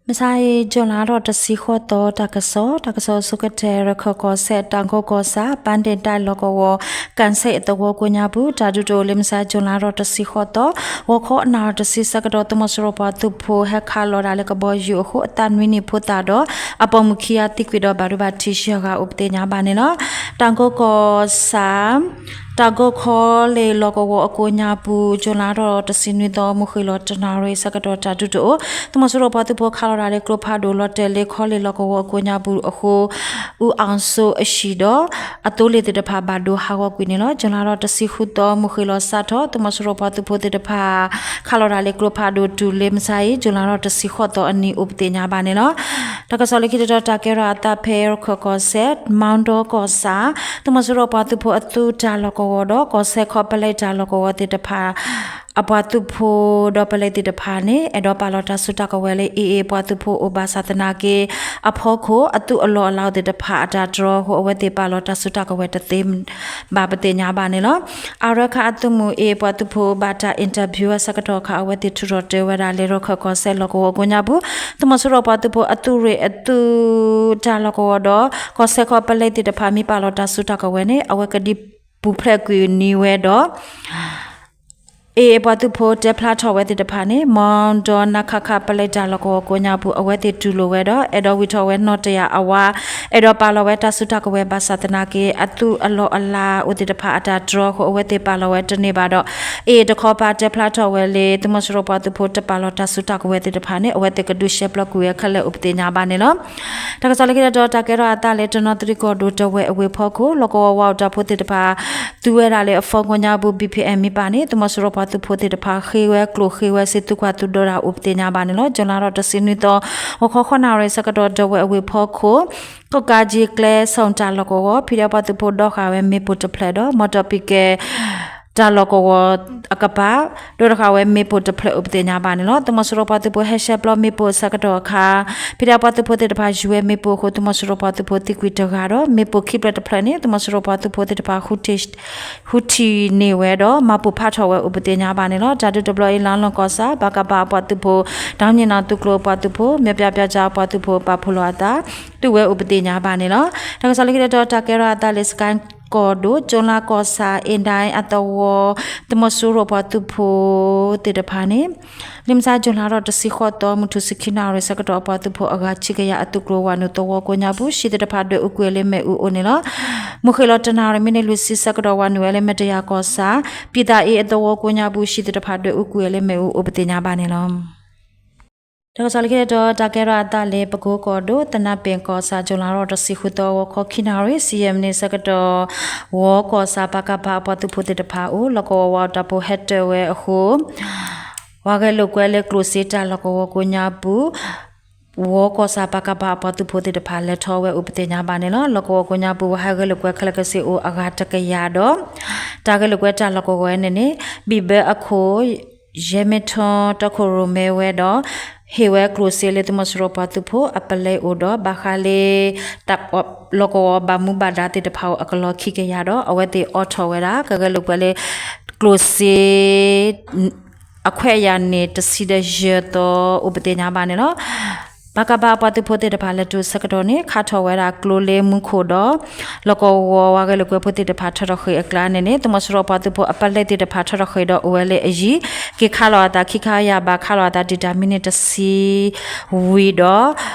မုၢ်ဆါအံၤ ကၠူၤလါထီၣ်တဆံဃိးသီ တၢ်ကစီၣ်, တၢ်ကစီၣ်အဆိကတၢၢ် ရခၢၣ်ကီၢ်စဲၣ် တၢ်ကိၢ်ကီၢ်ဆၣ် ပန်းတင်တိုက် လီၢ်ကဝီၤ ကၣ်စဲၣ်သဝီကိးညါပူၤ တၢ်ဒုးတအိၣ်လၢ မုၢ်ဆါ ကၠူၤလါထီၣ်တဆံဃိးသီ ဂီၤခီအနၣ်ရံၣ်တဆံဆၢကတီၢ် သုးမီၤစိရိၤပှၤသုးဖိ ဟဲခးလီၤတၢ်လၢကဘီယူၤအဃိ အသးနွံနံၣ်ဖိသၣ်ဒီး အပိာ်မုၣ်ခံဂၤသံကွံာ်ဒီး ဘၣ်ဒိဘၣ်ထံးယဲၢ်ဂၤအိၣ် ပသ့ၣ်ညါဘၣ်န့ၣ်လီၤ. တၢ်ကိၢ်ကီၢ်ဆၣ် တၢ်ကိၢ်ခီလ့ၣ်လီၢ်ကဝီၤအကိးညါပူၤ ကၠူၤလါထီၣ်တဆံနွံသီ မုၢ်ဃ့ၢ်လီၤတနၣ်ရံၣ်ဆၢကတီၢ် တၢ်ဒုးတအိၣ် သုးမီၤစိရိၤပှၤသုးဖိခးလီၤတၢ်လၢကျိဖးဒိၣ်လီၤတဲာ်လၢခီလ့ၣ်လီၢ်ကဝီၤအကိးညါပူၤအဃိ အူအီၣ်စိအဟံၣ်ဒီး အသိလ့ၣ်သ့ၣ်တဖၣ်ဘၣ်ဒိဟးဂီၤကွံာ်န့ၣ်လီၤ. ကၠူၤလါထီၣ်တဆံဃုသီ မုၢ်ဃ့ၢ်လီၤစးထီၣ် သုးမီၤစိရိၤပှၤသုးဖိသ့ၣ်တဖၣ် ခးလီၤတၢ်လၢကျိဖးဒိၣ်တုၤလၢမုၢ်ဆါအံၤ ကၠူၤလါထီၣ်တဆံဃိးသီအနံၤအိၣ် ပသ့ၣ်ညါဘၣ်န့ၣ်လီၤ. တၢ်ကစီၣ်လၢခံတတီၤ တၢ်ကဲထီၣ်အသးဖဲရခၢၣ်ကီၢ်စဲၣ် မီဒီကီၢ်ဆၣ် သုးမီၤစိရိၤပှၤသုးဖိအသုးတၢ်လီၢ်ကဝီၤဒီး ကီၢ်စဲၣ်ခီပလဲတၢ်လီၢ်ကဝီၤသ့ၣ်တဖၣ် အပှၤသုးဖိဒီးပလဲသ့ၣ်တဖၣ်န့ၣ် အဲၣ်ဒိးပာ်လီၤတၢ်စုတၢ်ကဝဲၤလၢ AA ပှၤသုးဖိအိၣ်ဘၣ်ဆၣ်သနာ်က့ အဖီခိၣ်အသုးအလီၢ်အလၤသ့ၣ်တဖၣ်အတၢ်တြီအဃိ အဝဲသ့ၣ်ပာ်လီၤတၢ်စုတၢ်ကဝဲၤတသ့ဘၣ် ပသ့ၣ်ညါဘၣ်န့ၣ်လီၤ. အရခၢၣ်အသုးမုၢ် AA ပှၤသုးဖိဘၣ်တၢ် interview အဆၢကတီၢ်အခါ အဝဲသ့ၣ်ထုးထီၣ်တဲဝဲဒၣ်လၢ ရခၢၣ်ကီၢ်စဲၣ်လီၢ်ကဝီၤကိးညါပူၤ သုးမီၤစိရိၤပှၤသုးဖိအသုးရ့ၣ်အသုးတၢ်လီၢ်ကဝီၤဒီး ကီၢ်စဲၣ်ခီပလဲသ့ၣ်တဖၣ် မ့ၢ်ပာ်လီၤတၢ်စုတၢ်ကဝဲၤန့ၣ် အဝဲကဒုးပူၤဖျဲးကွံာ်န့ၢ်ဝဲဒီး AA ပှၤသုးဖိတဲဖျါထီၣ်ဝဲသ့ၣ်တဖၣ်န့ၣ် မီဒီနါခါခါ ပလဲတၢ်လီၢ်ကဝီၤကိးညါပူၤ အဝဲသ့ၣ်တူၢ်လိာ်ဝဲဒီး အဲၣ်ဒိးဝံၢ်ထီၣ်ဝဲနီၣ်တယၢ်အဝါ အဲၣ်ဒိးပာ်လီၤဝဲတၢ်စုတၢ်ကဝဲၤဘၣ်ဆၣ်သနာ်က့ အသုးအလီၢ်အလၤအိၣ်သ့ၣ်တဖၣ်အတၢ်တြီအဃိ အဝဲသ့ၣ်ပာ်လီၤဝဲတန့ၢ်ဘၣ်ဒီး AA တခီပၤတဲဖျါထီၣ်ဝဲလၢ သုးမီၤစိရိၤပှၤသုးဖိတပာ်လီၤတၢ်စုတၢ်ကဝဲၤသ့ၣ်တဖၣ်န့ၣ် အဝဲသ့ၣ်ကဒုးရှဲပျီကွံာ်ဝဲခဲလၢာ်အိၣ် ပသ့ၣ်ညါဘၣ်န့ၣ်လီၤ. တၢ်ကစီၣ်လၢခံတတီၤ တၢ်ကဲထီၣ်အသးလၢ တနီသရံၣ်ကီၢ်ဒိၣ် တဝဲၢ်အဝ့ၢ်ဖီခိၣ် လီၢ်ကဝီၤဝါအိၣ်တၢ်ဖိသ့ၣ်တဖၣ် သူဝဲဒၣ်လၢအ phone ကိးညါပူၤ BPM မ့ၢ်ပၢ်န့ၣ် သုးမီၤစိရိၤပှၤသုးဖိသ့ၣ်တဖၣ် ဃ့ဝဲကျိၣ်ဃ့ဝဲစ့ သုကွၢ်သုဒီတၢ်အိၣ် ပသ့ၣ်ညါဘၣ်န့ၣ်လီၤ. ကၠူၤလါထီၣ်တဆံနွံသီ ဂီၤခီဃုနၣ်ရံၣ်ဆၢကတီၢ် တဝဲၢ်အဝ့ၢ်ဖီခိၣ် ကီၣ်ကးကၠံကျဲ စီၣ်တၢ်လီၢ်ကဝီၤ ဖံးဒဲးပှၤသုးဖိဒီဃာ်ဝဲမ့ၣ်ပိၢ်တဖျၢၣ်ဒီး မီတီၣ်ပံးကဲ တၢ်လီၢ်ကဝီၤအကပၤ ဒိတဃာ်ဝဲမ့ၣ်ပိၢ်တဖျၢၣ်အိၣ် ပသ့ၣ်ညါဘၣ်န့ၣ်လီၤ. သုးမီၤစိရိၤပှၤသုးဖိဟဲရှဲပျီမ့ၣ်ပိၢ်အဆၢကတီၢ်အခါ ဖံးဒဲးပှၤသုးဖိသ့ၣ်တဖၣ်ယူၤဝဲမ့ၣ်ပိၢ်အဃိ သုးမီၤစိရိၤပှၤသုးဖိသံကွံာ်တဂၤဒီး မ့ၣ်ပိၢ်ခံဖျၢၣ်တဖျၢၣ်န့ၣ် သုးမီၤစိရိၤပှၤသုးဖိသ့ၣ်တဖၣ် ဟူထံၣ်န့ၢ်ဝဲဒီး မၤပိၢ်ဖးထီၣ်ဝဲအိၣ် ပသ့ၣ်ညါဘၣ်န့ၣ်လီၤ. တၢ်ဒုးတဘျီအံၤ လါလီၢ်ကီၢ်ဆၣ် ပကဖ အပှၤသုးဖိ ဒီနံၣ်နီၣ်သုးကျိၤပှၤသုးဖိ မၠၣ်ပၠၣ်ပၠၣ်ကၠၣ်ပှၤသုးဖိ ပာ်ဖှိၣ်လီၤအသး သုးဝဲအိၣ် ပသ့ၣ်ညါဘၣ်န့ၣ်လီၤ. တၢ်ကစီၣ်လၢခံတတီၤ တၢ်ကဲထီၣ်အသးလၢ စကဲၣ်ကီၢ်ဒိၣ် ကၠိလါကီၢ်ဆၣ် အ့ဒၣ်အသဝီ သုးမီၤစိရိၤပှၤသုးဖိသ့ၣ်တဖၣ်န့ၣ် လၢမုၢ်ဆါ ကၠူၤလါထီၣ်တဆံဃိးသီ မုၢ်ထူၣ်ဆံခံနၣ်ရံၣ်ဆၢကတီၢ် အပှၤသုးဖိအဂၤခံကယၤအသုးကျိၤ ဝၤနုာ်သဝီကိးညါပူၤ ဟံၣ်သ့ၣ်တဖၣ်ဒွဲၣ်အူကွံာ်ဝဲလၢမ့ၣ်အူအိၣ်န့ၣ်လီၤ. မုၢ်ဃ့ၢ်လီၤတနၣ်ရံၣ် မံးနံးလွံၢ်ဆံဆၢကတီၢ် ဝၤနုာ်ဝဲလၢမဲၢ်တယၤကီၢ်ဆၣ် ပံၣ်သၣ်အ့အသဝီကိးညါပူၤ ဟံၣ်သ့ၣ်တဖၣ်ဒွဲၣ်အူကွံာ်ဝဲလၢမ့ၣ်အူအိၣ် ပသ့ၣ်ညါဘၣ်န့ၣ်လီၤ. တၢ်ကစီၣ်လၢခံတတီၤ တၢ်ကဲထီၣ်အသးလၢ ပကိကီၢ်ဒိၣ် သနၢ်ပ့ၣ်ကီၢ်ဆၣ် ကၠူၤလါထီၣ်တဆံဃုသီ ဂီၤခီခံနၣ်ရံၣ် ဆံယဲၢ်မံးနံးဆၢကတီၢ် ဝီကီၢ်ဆၣ် ပကဖ အပှၤသုးဖိသ့ၣ်တဖၣ်အိၣ် လီၢ်ကဝီၤဝါအိၣ်တၢ်ဖိဟဲတၢၢ်ဝဲအဃိ ပှၤဂဲၤလိာ်ကွဲလၢကျိၣ်စ့တၢ်လီၢ်ကဝီၤကိးညါပူၤ ဝီကီၢ်ဆၣ် ပကဖ အပှၤသုးဖိသ့ၣ်တဖၣ် လဲၤထီၣ်ဝဲအိၣ် ပသ့ၣ်ညါဘၣ်န့ၣ်လီၤ. လီၢ်ကဝီၤကိးညါပူၤ ပှၤဟဲဂဲၤလိာ်ကွဲခဲလၢာ်ကဆ့အိၣ်အဂၤတကယၤဒီး တၢ်ဂဲၤလိာ်ကွဲတၢ်လီၢ်ကဝီၤန့ၣ်န့ၣ် ဘံၣ်ဘၢအခိၣ် ယဲၢ်မ့ထီ တီခိၣ်ရိၣ်မဲဝဲဒီး ဟ့ၣ်ဝဲကျိၣ်စ့လၢသုးမီၤစိရိၤပှၤသုးဖိအပလဲအိၣ်ဒီး ဘၣ်ဃးလၢ လီၢ်ကဝီၤဘၣ်မူဘၣ်ဒါသ့ၣ်တဖၣ်အိၣ်အကလီၤခံကယၤဒီး အဝဲသ့ၣ်အိးထီၣ်ဝဲဒၣ် ကဂဲၤလိာ်ကွဲလၢ ကျိၣ်စ့ အခွဲးအယာ်န့ၣ် တဆံဒီးယဲၢ်သီအိၣ် ပသ့ၣ်ညါဘၣ်န့ၣ်လီၤ. ပကဖ အပှၤသုးဖိသ့ၣ်တဖၣ် လဲၤတုၤဆၢကတီၢ်န့ၣ် ခးထီၣ်ဝဲဒၣ်ကျိလ့မူခိၣ်ဒီး လီၢ်ကဝီၤဝါဂဲၤလိာ်ကွဲဖိသ့ၣ်တဖၣ် ထီထီၣ်ဃ့ၢ်အကျါန့ၣ်န့ၣ် သုးမီၤစိရိၤပှၤသုးဖိအပလဲသ့ၣ်တဖၣ် ထီထီၣ်ဃ့ၢ်ဒီးအိၣ်ဝဲလၢအယံၤ က့ၤခးလီၤအသးခံခါယၢ်ဘး ခးလီၤအသးဒုၣ်ဒါမံးနံးတဆံဝံၤဒီး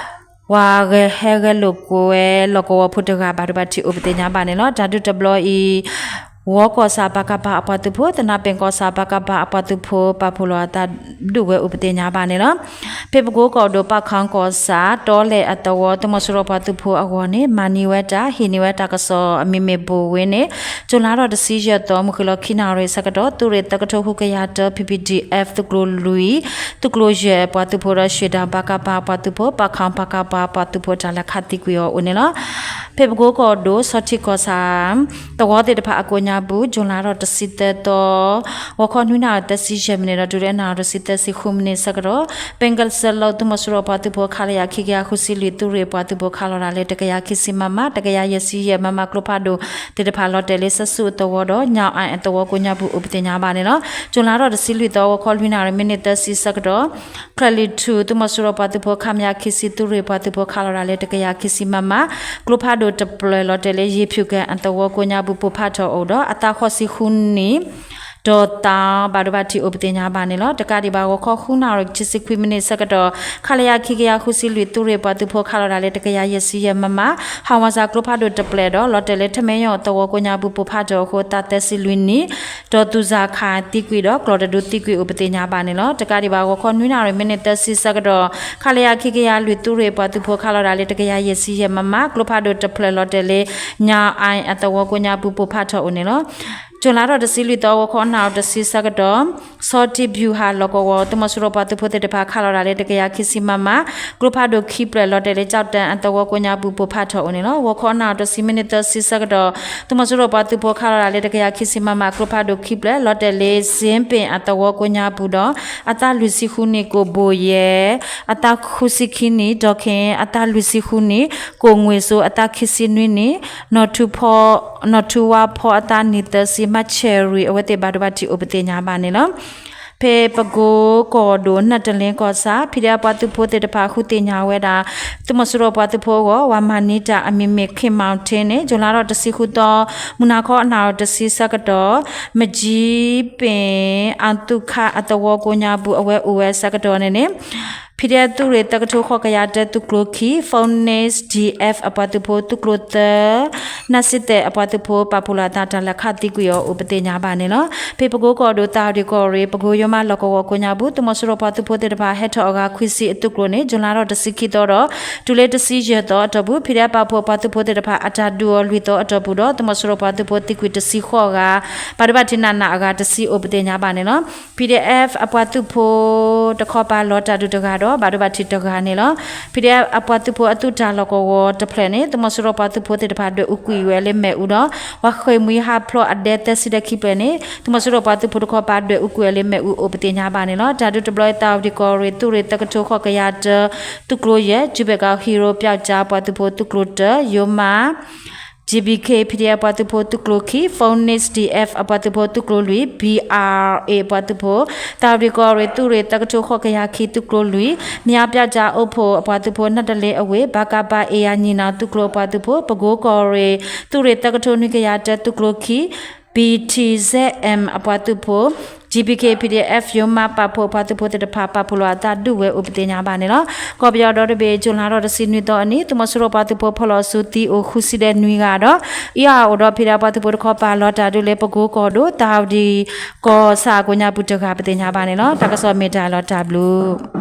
ပှၤဂဲၤဟဲဂဲၤလိာ်ကွဲ လီၢ်ကဝီၤဖိတဂၤ ဘၣ်ဒိဘၣ်ထံးအိၣ် ပသ့ၣ်ညါဘၣ်န့ၣ်လီၤ. တၢ်ဒုးတဘျီအံၤ ဝီကီၢ်ဆၣ် ပကဖ အပှၤသုးဖိ သနၢ်ပ့ၣ်ကီၢ်ဆၣ် ပကဖ အပှၤသုးဖိ ပာ်ဖှိၣ်လီၤအသးဒုးဝဲအိၣ် ပသ့ၣ်ညါဘၣ်န့ၣ်လီၤ. ဖဲပကိကီၢ်ဒိၣ် ပၣ်ခီကီၢ်ဆၣ် တီလဲၣ်အသဝီ သုးမီၤစိရိၤပှၤသုးဖိအဂီၢ်န့ၣ် မၤန့ၢ်ဝဲတၢ် ဟ့ၣ်န့ၢ်ဝဲတၢ်ကစီၣ်အမံၤမ့ၢ်ဘိၣ်ဝဲန့ၣ် ကၠူၤလါထီၣ်တဆံယဲၢ်သီ မုၢ်ဃ့ၢ်လီၤခံနၣ်ရံၣ်ဆၢကတီၢ် သုးရ့ၣ်သၢကထိဃုကယၤတၢ PPDF သုးကျိၤလွံၢ် သုးကျိၤယဲၢ်ပှၤသုးဖိဒီး ရွှ့ၣ်တၢ် ပကဖ ပှၤသုးဖိ ပၣ်ခီ ပကဖ ပှၤသုးဖိ တၢ်လဲၤခးသံကွံာ်အီၤအိၣ်န့ၣ်လီၤ. ဖဲပကိကီၢ်ဒိၣ် ဆီထံးကီၢ်ဆၣ် သဝီသ့ၣ်တဖၣ်အကိးညါပူၤ ကၠူၤလါထီၣ်တဆံသၢသီ ဂီၤခီနွံနၣ်ရံၣ်သၢဆံယဲၢ်မံးနံးဒီး တုၤလၢနၣ်ရံၣ်တဆံသၢဆံဃုမံးနံးဆၢကတီၢ် ပ့ကစၢလီသုးမီၤစိရိၤပှၤသုးဖိ ခလရ ခံကယၤဃုဆံလွံၢ် သုးရ့ၣ်ပှၤသုးဖိခးလီၤတၢ်လၢ တကယၤခံဆံ MM တကယၤယဲၢ်ဆံယဲၢ် MM ကျိဖးဒိၣ်သ့ၣ်တဖၣ်လီၤတဲာ်လၢ စဲးစူအသဝီဒီး ညၣ်အိုင် အသဝီကိးညါပူၤအိၣ်ပသ့ၣ်ညါဘၣ်န့ၣ်လီၤ. ကၠူၤလါထီၣ်တဆံလွံၢ်သီ ဂီၤခီလွံၢ်နၣ်ရံၣ်မံးနံးသၢဆံဆၢကတီၢ် ချၢၣ်လံၣ်ထူၣ် သုးမီၤစိရိၤပှၤသုးဖိ ခမရ ခံဆံ သုးရ့ၣ်ပှၤသုးဖိခးလီၤတၢ်လၢ တကယၤခံဆံ MM ကျိဖးဒိၣ်တဖျၢၣ်လီၤတဲာ်လၢ ယ့ၤဖၠူၣ်ကဲၣ်အသဝီကိးညါပူၤ ပိၢ်ဖးထီၣ်အိၣ်ဒီး အသးဃိးဆံဃုနံၣ် ဒီးသးဘၣ်ဒိဘၣ်ထံးအိၣ်ပသ့ၣ်ညါဘၣ်န့ၣ်လီၤ. တကးဒံးဘၣ် ဂီၤခီဃုနၣ်ရံၣ်ခံဆံခွံမံးနံးဆၢကတီၢ် ခလရ ခံကယၤဃုဆံလွံၢ် သုးရ့ၣ်ပှၤသုးဖိခးလီၤတၢ်လၢ တကယၤယဲၢ်ဆံယဲၢ် MM ဟးဝဲစၢ်ကျိဖးဒိၣ်တဖျၢၣ်ဒီး လီၤတဲာ်လၢ ထမဲယီၣ်သဝီကိးညါပူၤ ပိၢ်ဖးထီၣ်အဃိ သးသၢဆံလွံၢ်နံၣ် ဒီးသူၣ်စၢ်ခါသံကွံာ်ဒီး ကျီၢ်တဒုသံကွံာ်အိၣ်ပသ့ၣ်ညါဘၣ်န့ၣ်လီၤ. တကးဒံးဘၣ် ဂီၤခီနွံနၣ်ရံၣ်မံးနံးသၢဆံဆၢကတီၢ် ခလရ ခံကယၤလွံၢ် သုးရ့ၣ်ပှၤသုးဖိခးလီၤတၢ်လၢ တကယၤယဲၢ်ဆံယဲၢ် MM ကျိဖးဒိၣ်တဖျၢၣ်လီၤတဲာ်လၢ ညၣ်အိုင် အသဝီကိးညါပူၤ ပိၢ်ဖးထီၣ်အိၣ်န့ၣ်လီၤ. ကၠူၤလါထီၣ်တဆံလွံၢ်သီ ဂီၤခီနၣ်ရံၣ်တဆံဆၢကတီၢ် ဆီထံးဘျူၤဟၣ်လီၢ်ကဝီၤ သုးမီၤစိရိၤပှၤသုးဖိသ့ၣ်တဖၣ်ခးလီၤတၢ်လၢ တကယၤခံဆံ MM ကျိဖးဒိၣ်ခံဖျၢၣ်လီၤတဲာ်လၢ ကၠီၣ်တဲၣ်အသဝီကိးညါပူၤ ပိၢ်ဖးထီၣ်အိၣ်န့ၣ်လီၤ. ဂီၤခီနၣ်ရံၣ်တဆံမံးနံးသၢဆံဆၢကတီၢ် သုးမီၤစိရိၤပှၤသုးဖိခးလီၤတၢ်လၢ တကယၤခံဆံ MM ကျိဖးဒိၣ်ခံဖျၢၣ် လီၤတဲာ်လၢ စ့ပ့ၣ်အသဝီကိးညါပူၤဒီး အသးလွံၢ်ဆံဃုနံၣ် ကိၣ်ဘိၣ်ယဲၢ် အသးဃုဆံခံနံၣ် ဒီးခ့ၣ် အသးလွံၢ်ဆံဃုနံၣ် ကိၣ်ငွ့ၣ်စိ အသးခံဆံနွံနံၣ် နီၢ်ထူဝါဖီ အသးနံၣ်သၢဆံ မၤဆဲၣ်ရံၣ် အဝဲသ့ၣ်ဘၣ်ဒိဘၣ်ထံးအိၣ်ပသ့ၣ်ညါဘၣ်န့ၣ်လီၤ. ဖဲပကိကီၢ်ဒိၣ် နၢ်တလ့ကီၢ်ဆၣ် ဖံးဒဲးပှၤသုးဖိသ့ၣ်တဖၣ် ဃုသ့ၣ်ညါဝဲဒၣ် သုးမီၤစိရိၤပှၤသုးဖိအဂီၢ် ဝၤမၤနံတၢ်အမံၤမ့ၢ် ခ့ၣ်မီၣ်ထ့န့ၣ် ကၠူၤလါထီၣ်တဆံဃုသီ မုၢ်နၤခီအနၣ်ရံၣ်တဆံဆၢကတီၢ် မကၠံပ့ၣ် အသုးခးအသဝီကိးညါပူၤ အဝဲအိၣ်ဝဲဆၢကတီၢ်န့ၣ်န့ၣ် ဖံးဒဲးသုးရ့ၣ်သၢကထိဃိးကယၤတၢ သုးကျိၤခံ Phoenix D F အပှၤသုးဖိ သုးကျိၤသၢ နၢ်စံသဲးအပှၤသုးဖိ ပာ်ဖှိၣ်လီၤအသးတၢ်လဲၤခးသံကွံာ်အီၤအိၣ်ပသ့ၣ်ညါဘၣ်န့ၣ်လီၤ. ဖဲပကိကီၢ်ဒိၣ် သးဝံၣ်ကီၢ်ရ့ၣ် ပကိယိမးလီၢ်ကဝီၤကိးညါပူၤ သုးမီၤစိရိၤပှၤသုးဖိသ့ၣ်တဖၣ်ဟဲထီၣ်အဂၤခွံဆံအသုးကျိၤန့ၣ် ကၠူၤလါထီၣ်တဆံခံသီဒီး တုၤလၢတဆံယဲၢ်သီအတီၢ်ပူၤ ဖံးဒဲးပာ်ဖှိၣ်အပှၤသုးဖိသ့ၣ်တဖၣ် အတၢ်ဒုးအီၤလွံၢ်သီအတီၢ်ပူၤဒီး သုးမီၤစိရိၤပှၤသုးဖိသံကွံာ်တဆံဃိးဂၤ ဘၣ်ဒိဘၣ်ထံးနးနးအဂၤတဆံအိၣ်ပသ့ၣ်ညါဘၣ်န့ၣ်လီၤ. P D F အပှၤသုးဖိတခီပၤလီၤတၢ်ဒုးတဂၤဒီး ဘၣ်ဒိဘၣ်ထံးတဂၤန့ၣ်လီၤ. P D F အပှၤသုးဖိအသုးတၢ်လီၢ်ကဝီၤတဖျၢၣ်န့ၣ် သုးမီၤစိရိၤပှၤသုးဖိသ့ၣ်တဖၣ်ဒွဲၣ်အူကွံာ်ဝဲလၢမ့ၣ်အူဒီး ပှၤဃ့ၢ်မှံဟးဖျိးအဒဲသၢဆံဒီးခံဖျၢၣ်န့ၣ် သုးမီၤစိရိၤပှၤသုးဖိတခီပၤဒွဲၣ်အူကွံာ်ဝဲလၢမ့ၣ်အူအိၣ်ပသ့ၣ်ညါဘၣ်န့ၣ်လီၤ. တၢ်ဒုးတဘျီအံၤ သးဝံၣ်ကီၢ်ရ့ၣ် သုးရ့ၣ်သၢကထိဃိးကယၤတၢ သုးကျိၤယဲၢ် ကၠူဘဲၣ်ကီၢ် ဟံရိပျီကၠါ ပှၤသုးဖိသုးကျိၤတၢ ယိမး G B K P D F ပှၤသုးဖိသုးကျိၤခံ Phoenix D F အပှၤသုးဖိသုးကျိၤလွံၢ် B R A ပှၤသုးဖိ သးဝံၣ်ကီၢ်ရ့ၣ် သုးရ့ၣ်သၢကထိဃိးကယၤခံ သုးကျိၤလွံၢ် မၠါပျီကၠါအိၣ်ဖှိၣ်အပှၤသုးဖိ နၢ်တလ့အဝ့ၢ် ဘၣ်ကးဘၣ် အ့ၣ်ယၤညီၣ်နီၣ် သုးကျိၤအပှၤသုးဖိ ပကိကီၢ်ရ့ၣ် သုးရ့ၣ်သၢကထိနွံကယၤတၢ သုးကျိၤခံ B T Z M အပှၤသုးဖိ G B K P D F ယိမးပာ်ဖှိၣ်အပှၤသုးဖိသ့ၣ်တဖၣ် ပာ်ဖှိၣ်လီၤအသးဒုးဝဲအိၣ်ပသ့ၣ်ညါဘၣ်န့ၣ်လီၤ. ကီၢ်ပယီၤဒီတဘ့ၣ် ကၠူၤလါထီၣ်တဆံနွံသီအနံၤ သုးမီၤစိရိၤပှၤသုးဖိဖီၣ်လီၤစုသံအိၣ်ဃုဆံဒီးနွံဂၤဒီး အံၤအအိၣ်ဒီး ဖံးဒဲးပှၤသုးဖိတခီပၤလီၤတၢ်ဒုးလၢ ပကိကီၢ်ဒိၣ် သးဝံၣ်ကီၢ်ဆၣ်ကိးညါပူၤတဂၤပသ့ၣ်ညါဘၣ်န့ၣ်လီၤ. တၢ်ကစီၣ်မ့ၢ်တၢ်လီၤတၢ်ဘျုး